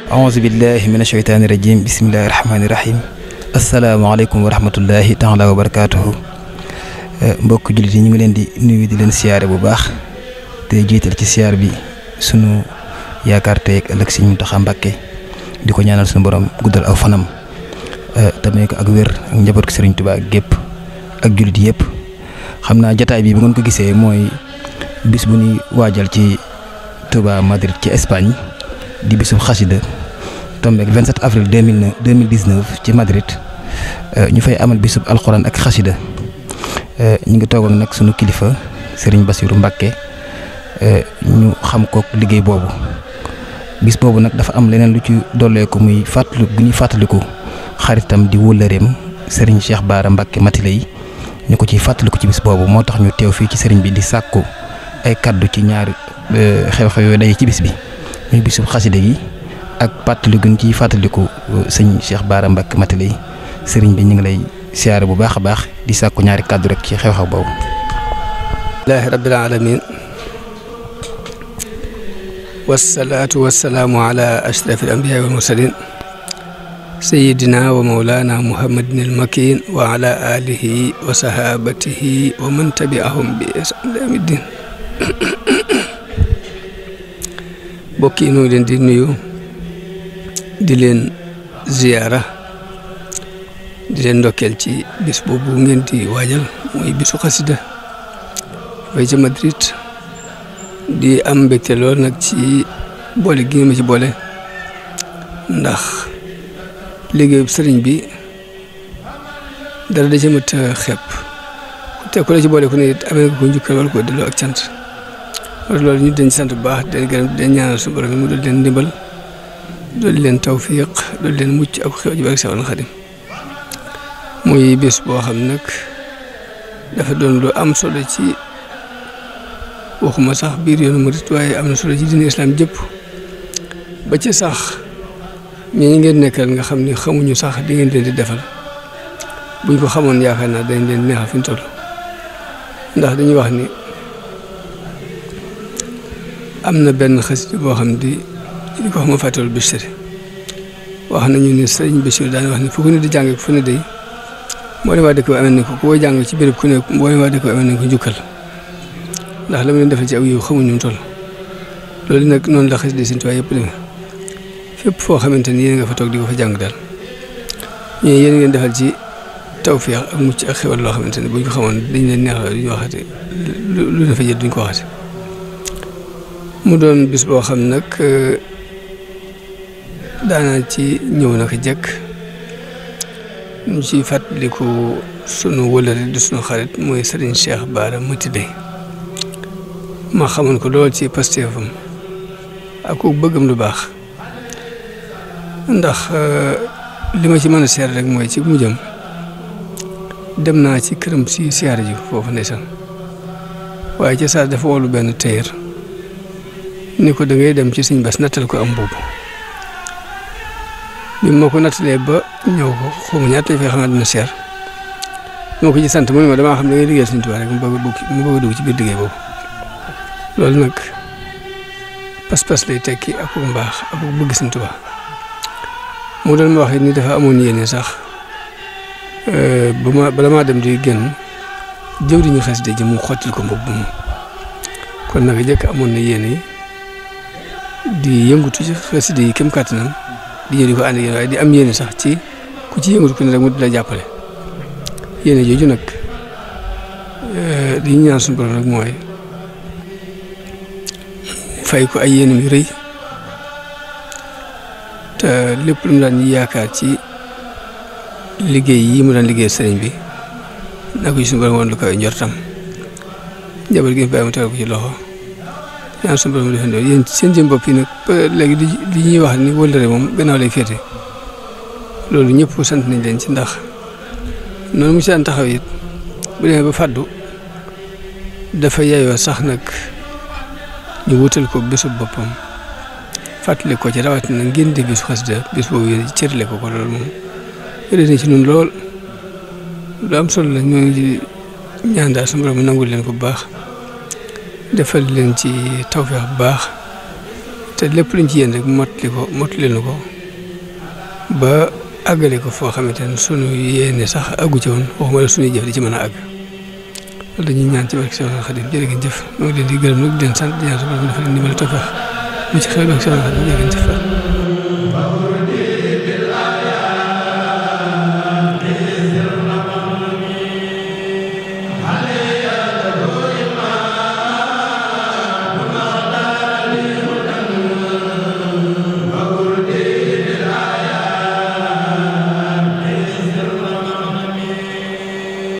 aouzu billahi min asheytaani rajim bismillahi rahmaani rahim asalaamaaleykum wa rahmatullahi taala wa barakaatuhu. mbokk jullit yi ñu ngi leen di nuyu di leen siyaare bu baax te jiital ci siyaar bi sunu yaakaar tey ak ëllëg Sëriñ Muntaxa Mbàkke di ko ñaanal sunu borom guddal aw fanam tamee ko ak wér ak njaboot ko Sëriñ Tuubaa gépp ak jullit yëpp. xam naa jataay bi bu ngeen ko gisee mooy bis bu ñuy waajal ci Touba Madrid ci Espagne di bisub xasida tombeek 27 avril 2019 ci Madrid ñu fay amal bisub alxuraan ak xasida ñu ngi toog ak nag sunu kilifa Serigne Bassirou Mbacke ñu xam ko liggéey boobu. bis boobu nag dafa am leneen lu ci dolleeku muy fàttali bu ñuy fàttaliku xaritam di wóllëreem Serigne Cheikh Bara Mbacke Matilé yi ñu ko ciy fàttaliku ci bis boobu moo tax ñu teew fii ci Serigne bi di sàkku ay kaddu ci ñaari xew-xew yooyu daje ci bis bi muy bisub xasida gi ak fàttaliku ñu ciy fàttaliku sëñ Cheikh Bara Mbacke Matilé yi. Serigne bi ñu ngi lay siyaare bu baax a baax di sàkku ñaari kaddu rek ci xew-xew boobu. alhamdulillahi rabbil alamin wassalaatu wassalaamu ala ashrafil anbiyaa wal mursalin sayyidina wa mawlana muhammadin al makin wa ala alihi wa sahabatihi wa man tabi'ahum bi ihsan ila yawmiddin. mbokk yi ñu ngi leen di nuyu di leen ziyaara di leen ndokkeel ci bis boobu ngeen di waajal muy bisu xasida fay ci Madrid di am mbégte lool nag ci boole gi ma ci boole ndax liggéeyu sëriñ bi dara da ci mat xepp te ku la ci boole ku ne amee nga ko njukkal wala ko delloo ak cant loolu ñu dañ sant bu baax di leen gërëm di leen ñaanal suñu borom yi mu doon leen ndimbal doon leen tawfiq doon leen mucc ak xew ji barke Seexul Xadim. muy bés boo xam nag dafa doon lu am solo ci waxuma sax biir yoonu murit waaye am na solo ci diine islam jëpp ba ci sax ñi ngeen nekkal nga xam ni xamuñu sax di ngeen leen di defal buñ ko xamoon yaakaar naa dañ leen neexal fi ñu toll ndax dañuy wax ni am na benn xasida boo xam di ko xam ma fàttewul Bichri wax nañu ni sëriñ Bichri daan wax ni fu ko nit di jàng fu ne day moo ne waa dëkk bi amee nañ ko ku koy jàng ci béréb ku ne moo ne waa dëkk bi amee nañ ko njukkal ndax la mu leen defal ci aw yiw xamuñu mu toll loolu nag noonu la xasida Sëriñ Tuubaa yëpp demee fépp foo xamante ni yéen nga fa toog di ko fa jàng daal ñu yéen ngeen defal ci tawfeex ak mucc ak xewal loo xamante ni buñ ko xamoon dañ leen neex la duñu waxati lu ne fa jët duñ ko waxati mu doon bis boo xam nag daanaa ci ñëw naka jekk ñu ci fàttaliku sunu wëlëre di sunu xarit mooy Serigne Cheikh Bara Matilé ma xamoon ko lool ci pastéefam ak ku bëggam lu baax ndax li ma ci mën a seer rek mooy ci mujjam dem naa ci këram si siyaare ji foofu ndeysaan waaye ca saa dafa wolu benn téer ni ko da ngay dem ci Sëñ Bass nattal ko am boobu bi ma ko nattalee ba ñëw ko xaw ma ñaata fay xam naa dina seer moo ko ci sant mu ne ma damaa xam ne da ngay liggéeyal Sëñ Tuubaa rek mu bëgg a dugg ci biir liggéey boobu loolu nag pas-pas lay tekki ak bu mbaax ak bu bëgg Sëñ Tuubaa mu doon ma wax ni dafa amoon yéene sax bala maa dem di génn jëwriñu xasida ji mu xottil ko mbubb moom kon nag jëkk amoon na yéene di yëngutu ci xasida yi kem kàttanam di ñëw di ko ànd ak yéen waaye di am yéene sax ci ku ci yëngatu ku ne rek mu di la jàppale yéene jooju nag li ñu ñaan suñu borom rek mooy fay ko ay yéenam yu rëy te lépp lu mu daan yaakaar ci liggéey yi mu daan liggéey sëriñ bi na ko ci suñu borom woon lu koy njortam njaboot gi bàyyi mu tegal ko ci loxo ñaan suñu borom defandoo yéen seen jëm bopp yi nag léegi li ñuy wax ni wëllëre moom gannaaw lay féete loolu ñëpp sant nañ leen ci ndax noonu mu si daan taxaw it bu demee ba fàddu dafa yeyoo sax nag ñu wutal ko bésu boppam fàttali ko ci rawatina ngeen di bisu xasida bis boobu yéen cërale ko loolu moom yële na ci ñun lool lu am solo la ñoo ngi ñaan daal suñu borom mu nangul leen ko bu baax defal leen ci tawfeex bu baax te lépp luñ ci yéen rek mottali na ko ba àggale ko foo xamante ne sunu yéene sax àggu ci woon waxuma la suñuy jëf di ci mën a àgg loolu dañuy ñaan ci barke Seexul Xadim jërë ngeen jëf ñoo ngi leen di gërëm nag di leen sant di ñaan su ma defal ndimbal tawfeex mu ci xew ak Seexul Xadim jërë ngeen jëf